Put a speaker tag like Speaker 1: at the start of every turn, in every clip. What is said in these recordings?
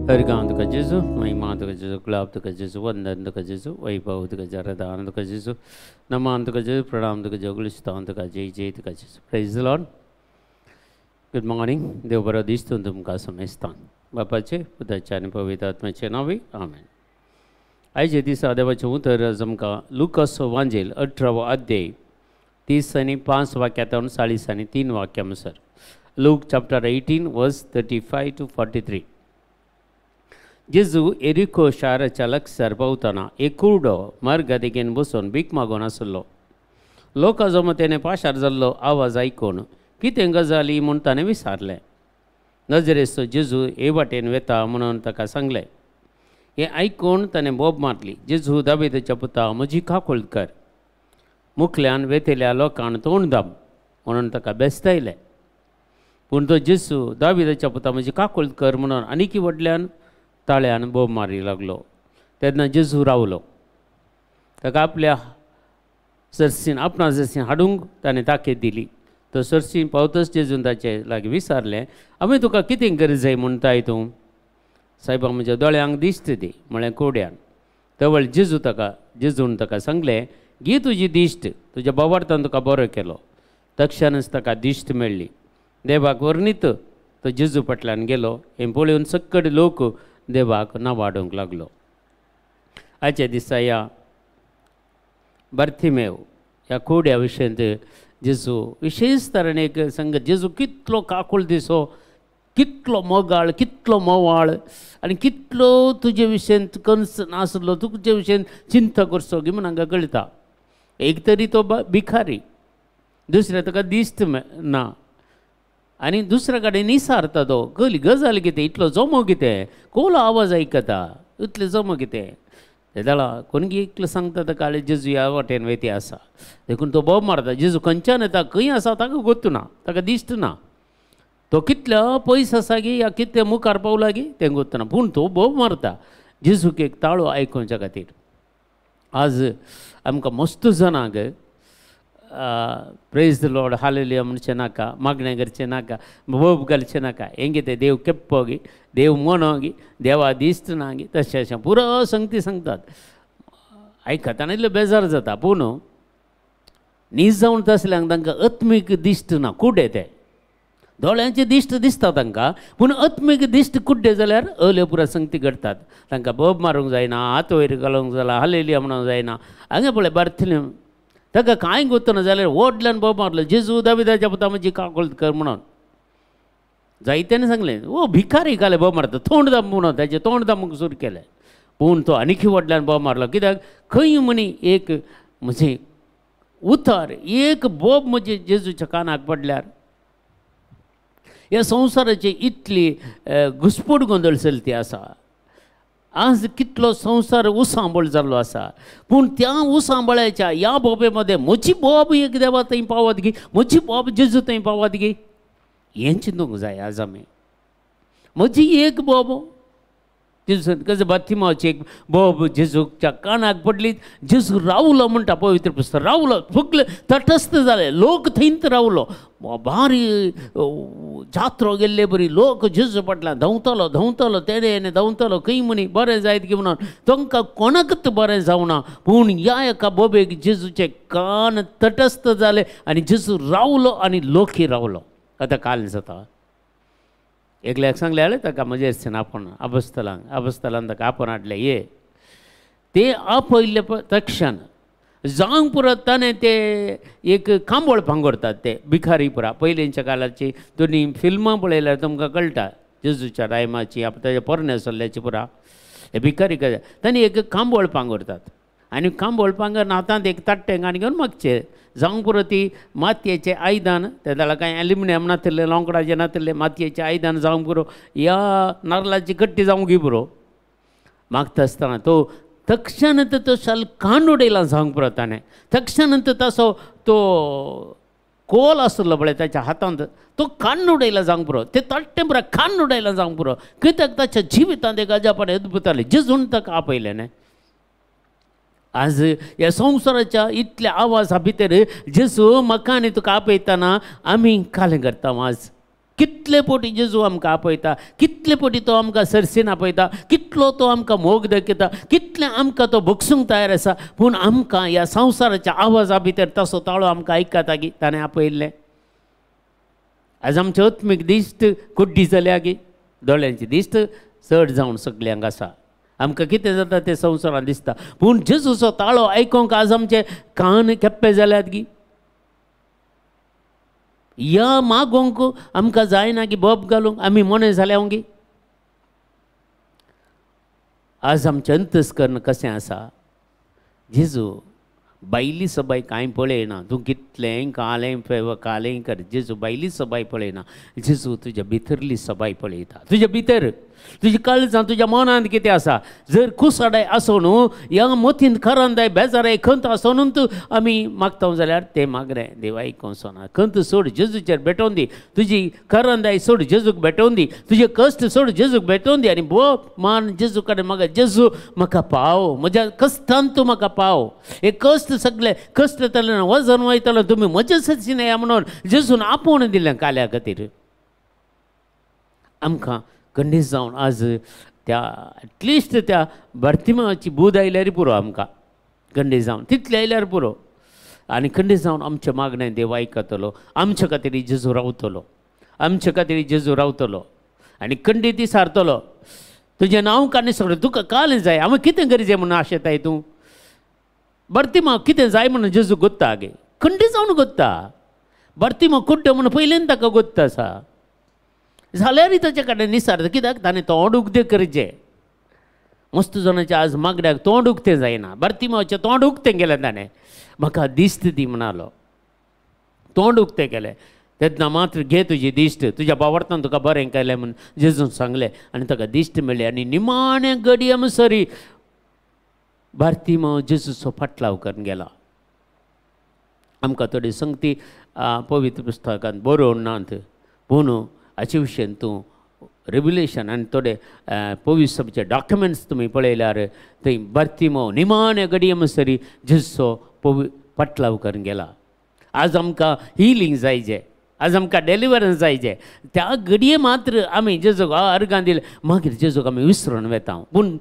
Speaker 1: हरगांव तुका जेजू, महिमा तुका जेजू, गुलाब तुका जेजू, वंदन तुका जेजू, वैभव तुका जरदान तुका जेजू, नमान तुका जेजू, प्रणाम तुका जेजू, गुलिस्तान तुका जय जय तुका जेजू. Praise the Lord. Good morning. देव बरो दीस तुमकां समेस्तान बापाचे पुताचे आनी पवित्र आत्म्याचे नांवी आमेन. आयचे दिसा देवाचें उतर आमकां लुकास वांजेल 18वो अध्याय 30 आनी 5 वाक्यांत 40 आनी 3 वाक्यां sir. Luke chapter 18 verse 35 to 43. जेजू एरिको शाराच्या लक्षार पावतना एक कुरडो मार्गा देगेन बसून भीक मागून आसलो. लोकां जमतेने पाशार जाल्लो आवाज आयकून कितें गजाली म्हूण ताणें विचारलें. नजरेचो जेजू हे वाटेन वेता म्हणून ताका सांगलें. हें आयकून ताणें बोब मारली, जेजू दावेदाच्या पुता म्हजी काकूळ कर. मुखल्यान वेतेल्या लोकांक तोंड दाम म्हणून ताका बेस्तायलें. पूण तो जेजू दावेदाच्या पुता म्हजी काकूळ कर म्हणून आनीकी व्हडल्यान ताळ्यान बोब मारी लागलो. तेन्ना जेजू रावलो. ताका आपल्या सरसीन आपणा सरसीन हाडूंक ताणें ताकीद दिली. तो सरसीन पावतच जेजून ताचे लागीं विचारलें, आमी तुका कितें गरज जाय म्हणटाय तूं? सायबा म्हज्या दोळ्यांक दिश्ट दी म्हळें कोड्यान. तवळ जेजू ताका जेजून ताका सांगलें, घे तुजी दिश्ट, तुज्या बोवार्थान तुका बरो केलो. तक्षणच ताका दिश्ट मेळ्ळी. देवाक वर्णीत तो जेजू फाटल्यान गेलो. हें पळोवन सक्कड लोक देवाक नावाडूंक लागलो. आयच्या दिसा ह्या बार्थिमेव ह्या कोड्या विशयांत जेजू विशेष तरेन एक संगत. जेजू कितलो काकूळ दिसो, कितलो मोगाळ, कितलो मोवाळ आनी कितलो तुजे विशयंत कन्स नासलो, तुजे विशयंत चिंता करचो गी म्हूण हांगा कळटा. एक तरी तो भिखारी, दुसऱ्या ताका दिश्ट ना आनी दुसऱ्या कडेन निसारता तो. कली गजाल कितें, इतलो जमो कितें, कोलो आवाज आयकता, इतलो जमो कितें तेदाळा कोणगी इतलो सांगता ताका जेजू ह्या वाटेन वेती आसा. देखून तो बोब मारता. जेजू खंयच्यान येता, खंय आसा ताका गोत्तू ना, ताका दिश्ट ना. तो कितलो पयस आसा गी या कितले मुखार पावला गी तें गोत्तू ना, पूण तो बोब मारता जेजूक एक ताळो आयकुच्या खातीर. आज आमकां मस्त जाणांक प्रेज the Lord hallelujah म्हणचें नाका, मागणें करचें नाका, बोब घालचें नाका. हें कितें देव केप्पो गी, देव मोनो गी, देवा दिश्ट ना गी, तशें अशें पुरो संगती सांगतात. आयकतना इल्लो बेजार जाता, पूण नीज जावन तसल्यांक तांकां आत्मीक दिश्ट ना. कुड्डे ते दोळ्यांची दिश्ट दिसता तांकां, पूण आत्मीक दिश्ट कुड्डे जाल्यार अल्यो पुरो संगती घडटात. तांकां बोब मारूंक जायना, हात वयर घालूंक जाला, हालेलुया म्हणूंक जायना. हांगा पळय बार्थिलेम ताका कांय गोत्तना जाल्यार व्हडल्यान बोब मारलो, जेजू दाविदाच्या पुता म्हजी काकूळ कर म्हणून. जायत्यानी सांगलें, ओ भिकारी घाले बोब मारता, तोंड दाम म्हणून ताचें तोंड दामूंक सुरू केलें. पूण तो आनीकी व्हडल्यान बोब मारलो, कित्याक खंय म्हणी एक म्हजें उतर, एक बोब म्हजे जेजूच्या कानाक पडल्यार ह्या संवसाराची इतली घुसपूट गोंदळ चलती आसा. आज कितलो संवसार उसांबळ जाल्लो आसा, पूण त्या उसांबळ्याच्या ह्या बोबे मदें म्हजी बोब एक देवा थंय पावत गी, म्हजी बोब जेजू थंय पावत गी, हें चिंतूंक जाय. आज आमी म्हजी एक बोब जेजू कशें बार्थिमावाची एक बोब जेजूच्या कानाक पडली, जेजू रावलो म्हणटा पवित्र पुस्तक, रावलो, फुगले, तटस्थ जाले, लोक थंयच रावलो. भारी जात्रो गेल्ले बरी लोक जेजू फाटल्यान धांवतालो धांवतालो, तेणे धांवतालो, खंय म्हणी बरें जायत की म्हणून. तांकां कोणाकच बरें जावना, पूण ह्या एका बोबेक जेजूचे कान तटस्थ जाले आनी जेजू रावलो आनी लोकय रावलो. आतां काल जाता एकल्याक सांगलें जाल्यार ताका म्हजेर सीन आपोवन आबस्तलांक आबस्तलान ताका आपोवन हाडलें. ये ते आपयल्ले तक्षण जावंक पुरो ताणें ते एक कांबळ पांगुरतात ते भिखारी पुरा. पयलींच्या काळाची तुमी फिल्मां पळयल्यार तुमकां कळटा, जेजूच्या टायमाची ताच्या पोरण्या सल्ल्याची पुरा हे भिखारी कशें ताणें एक कांबळ पांगुरतात आनी कांबळ पांगर हातांत एक ताट्टें आनी घेवन मागचें जावंक पुरो. ती मातयेचें आयदन, ते जाल्यार कांय एल्युमिनियम नातिल्लें, लोंकडाचें नातिल्लें, मातयेचें आयदन जावंक पुरो, ह्या नारलाची कट्टी जावंक पुरो. मागता आसतना तो तक्षण तो शाल कांड उडयला जावंक पुरो ताणें. तक्षण तसो तो कोल आसलो पळय ताच्या हातांत, तो काण्ण उडयला जावंक पुरो, ते ताट्टें पुरो काण्ण उडयला जावंक पुरो. कित्याक ताच्या जिवितांत एक अजापण अद्भुत जालें, जेजून ताका आपयलें न्हय. आज ह्या संवसाराच्या इतल्या आवाजा भितर जेजू म्हाका आनी तुका आपयतना आमी कालें करता. आज कितले पोटी जेजू आमकां आपयता, कितले पोटी तो आमकां सरसीन आपयता, कितलो तो आमकां मोग दाखयता, कितले आमकां तो भोगसूंक तयार आसा. पूण आमकां ह्या संवसाराच्या आवाजा भितर तसो ताळो आमकां आयकता गी ताणें आपयल्लें. आज आमची आत्मीक दिश्ट कुड्डी जाल्या गी, दोळ्यांची दिश्ट चड जावन सगल्यांक आसा. आमकां कितें जाता तें संवसारांत दिसता, पूण जेजूचो ताळो आयकोंक आज आमचे कान केप्पे जाल्यात गी. ह्या मागोंक आमकां जायना की बोब घालूंक, आमी मोने जाल्या गी. आज आमचें अंतस्कर्ण कशें आसा? जेजू बायली सबाय कांय पळयना, तूं कितलें कालें कालें कर, जेजू बायली सबाय पळयना. जेजू तुज्या भितरली सबाय पळयता. तुज्या भितर, तुज्या काळजांत, तुज्या मनांत कितें आसा. जर कुसाडाय आसूं न्हू, ह्या मतींत खरंदाय बेजाराय खंत आसूं न्हू तूं आमी मागता जाल्यार तें मागरें देव आयकोंक. खंत सोड, जेजूचेर भेटोवन दी. तुजी खरंदाय सोड, जेजूक भेटोवन दी. तुजे कश्ट सोड, जेजूक भेटोवन दी. आनी भोव मान जेजू कडेन म्हाका, जेजू म्हाका पाव, म्हज्या कश्टान तूं म्हाका पाव. हे कश्ट सगळे कश्ट येतले, वजन वयतलो, तुमी म्हजे सरशी न्हय म्हणून जेजून आपोवन दिलें काल्या खातीर. आमकां खंडीत जावन आज त्या एटलिस्ट त्या भरतिमाची बूद आयल्यार पुरो, आमकां खंडीत जावन तितलें आयल्यार पुरो. आनी खंडीत जावन आमचें मागणें देव आयकतलो. आमचे खातीर जेजू रावतलो, आमचे खातीर जेजू रावतलो आनी खंडीत ती सारतलो. तुजें नांव काडून सगळें तुका काल जाय, हांवें कितें गरजें म्हणून आशेताय तूं. भरतिमा कितें जाय म्हणून जेजू गोत्ता गे, खंडीत जावन गोत्ता. भरतिमा कुड्डो म्हणून पयलीं ताका गोत्ता आसा, जाल्यारय ताचे कडेन निसारता. कित्याक? ताणें तोंड उक्तें करचें. मस्त जाणाचें आज मागण्याक तोंड उक्तें जायना. भरतिमाचें तोंड उक्तें केलें ताणें, म्हाका दिश्ट दी म्हणालो, तोंड उक्तें केलें. तेन्ना मात्र घे तुजी दिश्ट, तुज्या बावडतान तुका बरें केलें म्हूण जेजून सांगलें आनी ताका दिश्ट मेळ्ळी. आनी निमाणें घडये सरी भरतिमा जेजूचो फाटलाव करून गेला. आमकां थोडी संगती पवित्र पुस्तकांत बरोवन नात, पूण हाचे विशयन तूं रेव्युलेशन आनी थोडे पवित्र डॉक्युमेंट्स तुमी पळयल्यार थंय भरतिमो निमाणे घडये म्हणसरी जेजूचो फाटलाव करून गेला. आज आमकां हिलींग जायजें, आज आमकां डेलिवरन्स जायजें. त्या घडये मात्र आमी जेजूक अर्गां दिलें, मागीर जेजूक आमी विसरून वेता. पूण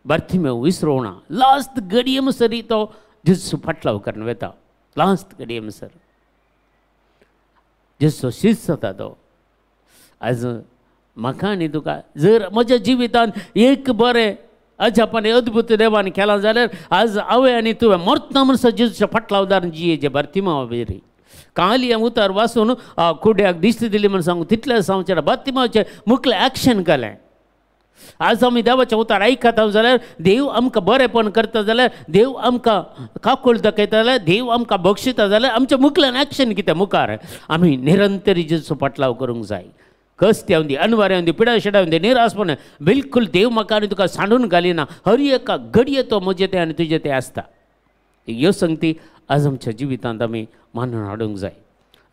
Speaker 1: भरतिमेव विसरोवना, लास्ट घडये म्हणसरी तो जेजूचो फाटलाव करून वेता. लास्ट घडये म्हणसर जेजूचो शीस जाता तो. आज म्हाका आनी तुका जर म्हज्या जिवितांत एक बरें अजापान अद्भुत देवान केलां जाल्यार आज हांवें आनी तुवें मरतना म्हणसर जेजूच्या फाटलावदार जियेचें. भरतिमा बेरी काली उतार वाचून कुड्याक दिश्ट दिली म्हण सांगू तितलें सांगचें भरतिमाचें मुखलें एक्शन केलें. आज आमी देवाचें उतार आयकता जाल्यार देव आमकां बरेंपण करता जाल्यार, देव आमकां काकूळ दाखयता जाल्यार, देव आमकां बक्षिता जाल्यार आमच्या मुखल्यान एक्शन कितें मुखार आमी निरंतर जेजूचो फाटलाव करूंक जाय. कश्ट येवन दी, अनवार येवन दी, पिडा शेडा येवन दी, निराशपण बिलकुल देव म्हाका आनी तुका सांडून घालिना. हर एका घडये तो म्हजें तें आनी तुजें तें आसता. ह्यो संगती आज आमच्या जिवितांत आमी मानून हाडूंक जाय.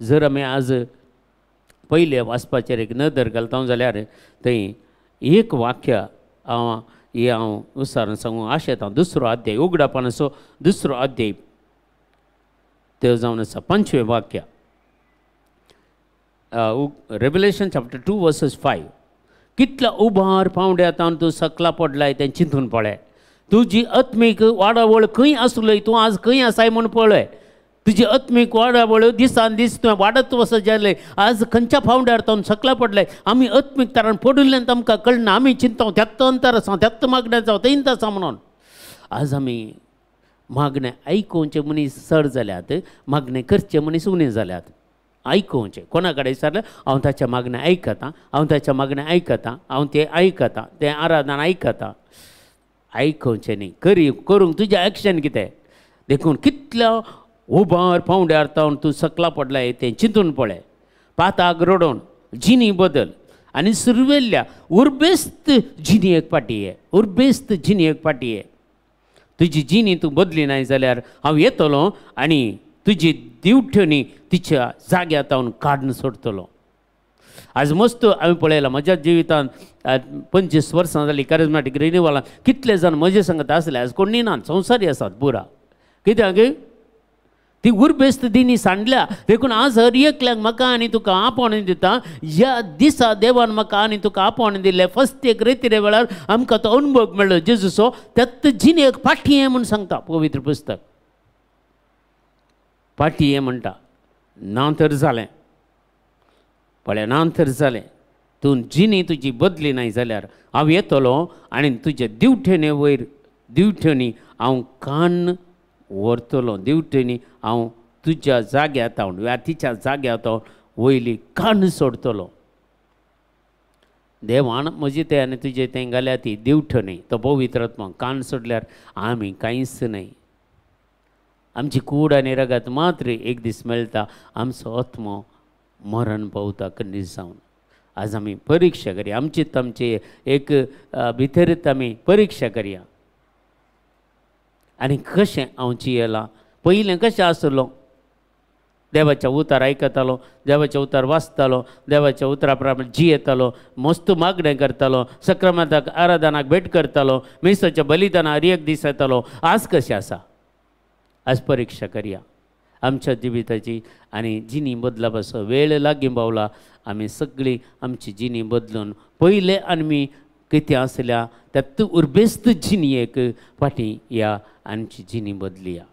Speaker 1: जर आमी आज पयले वाचपाचेर एक नदर घालता जाल्यार थंय एक वाक्य हांव हें हांव उसारून सांगूंक आशेतां. दुसरो अध्याय उगडापणाचो दुसरो अध्याय ते जावन आसा 5वें वाक्य, रेवलेशन चॅप्टर 2 वर्सेस 5. कितल्या उबार पावंड्या तावन तूं सकला पडलाय तें चिंतून पळय. तुजी आत्मीक वाडावळ खंय आसलोय, तूं आज खंय आसाय म्हूण पळय. तुजी आत्मीक वाडावळ दिसान दीस तुवें वाडत वचत जालें, आज खंयच्या पावंड्यार तावन सकला पडलाय. आमी आत्मीक तरान पडिल्ल्यान आमकां कळना. आमी चिंता त्यात अंतर आसा, त्यात मागण्या जावं थंयच आसा म्हणून. आज आमी मागणें आयकोवचें मनीस चड जाल्यात, मागणें करचें मनीस उणें जाल्यात. आयकोवचें कोणा कडेन विचारलें, हांव ताच्या मागणें आयकतां, हांव ताच्या मागणें आयकतां, हांव तें आयकतां, तें आराधन आयकतां. आयकोवचें न्ही, करी करूंक तुजें एक्शन कितें. देखून कितल्या उबार पावंड्यार तावन तूं सकला पडलाय तें चिंतून पळय. पाताक रडोवन जिणी बदल आनी सुरवेल्ल्या उर्बेस्त जिणी एक पाटी ये, उर्बेस्त जिणी एक पाटी ये. तुजी जिणी तूं बदली नाय जाल्यार हांव येतलो आनी तुजी दिवठणी तिच्या जाग्यार तावन काडून सोडटलो. आज मस्त हांवें पळयलां म्हज्या जिवितांत 25 वर्सां जालीं करिज्मॅटीक रिनिवलान कितले जाण म्हजे संगत आसले, आज कोण ना, संवसारी आसात पुरा. कित्याक ती उर्बेस्त दिनी सांडल्या. देखून आज हर एकल्याक म्हाका आनी तुका आपोवणें दिता. ह्या दिसा देवान म्हाका आनी तुका आपोवणें दिल्लें. फस्ट एक रेतिरे वेळार आमकां तो अनुभव मेळ्ळो जेजूचो, त्यात जिणेक फाटी हें म्हूण सांगता पवित्र पुस्तक. फाटी हें म्हणटा, ना तर जालें पळय, ना तर जालें, तूं जिणी तुजी बदली नाय जाल्यार हांव येतलो आनी तुजे दिवठेने वयर दिवठेनी हांव कान व्हरतलो, दिवटेनी हांव तुज्या जाग्यार तावन वा तिच्या जाग्यार तावन वयली कान सोडतलो. देवान म्हजे ते आनी तुजे तें घाल्या ती दिवठणी, तो पवित्र आत्मा कान सोडल्यार आमी कांयच न्हय. आमची कूड आनी रगत मात्र एक दीस मेळटा, आमचो आत्मो मरण पावता कंदीस जावन. आज आमी परिक्षा करया, आमचीच आमची एक भितरच आमी परिक्षा करया. आनी कशें हांव जियेलां, पयलें कशें आसलो, देवाच्या उतार आयकतालो, देवाच्या उतार वाचतालो, देवाच्या उतरा प्रमाण जियेतालो, मस्त मागणें करतालो, सक्रमांताक आराधनाक भेट करतालो, मिसाच्या बलिदानाक हर एक दीस येतालो. आज कशें आसा? आज परिक्षा करया आमच्या जिविताची आनी जिणी बदलपाचो वेळ लागीं पावला. आमी सगळीं आमची जिणी बदलून पयले आमी कितें आसल्या त्यात उर्बेस्त जिणेक फाटीं या आमची जिणी बदलिया.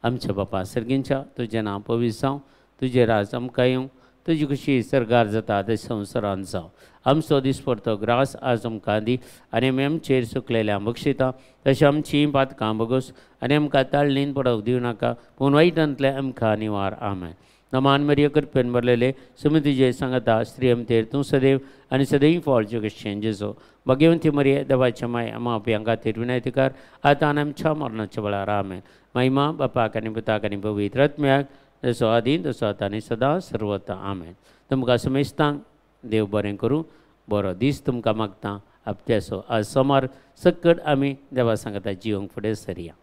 Speaker 1: आमच्या बापा सर्गींच्या, तुजें नांव पवित्र जावं, तुजें राज आमकां येवं, तुजी खुशी सर्गार जाता ते संवसारांत जावं. आमचो दिसपडतो ग्रास आज आमकां दी आनी आमी आमचेर सुकलेल्या बक्षिता तशें आमची पातकां बगोस आनी आमकां ताळणीन पडोवंक दिवं नाका, पूण वायटांतलें आमकां निवार. आमेन. नमान मरिया कृपेन भरलेले, सुमी तुजे सांगता, स्त्री आमतेर तूं सदैव आनी सदैव फळ कशें जेजो. भगवंती मरिये देवाच्या माय आमा आपल्या खातीर विनयतीकार आतां आनी आमच्या मरणाच्या वेळार. आमेन. महिमा बापाक आनी पुताक आनी पवित्र आत्म्याक, जसो आदी तसो आतां आनी सदां सर्वता. आमेन. तुमकां समेस्तांक देव बरें करूं, बरो दीस तुमकां मागता. आपत्याचो आज सोमार सकट आमी देवा सांगता जिवंक फुडें सरया.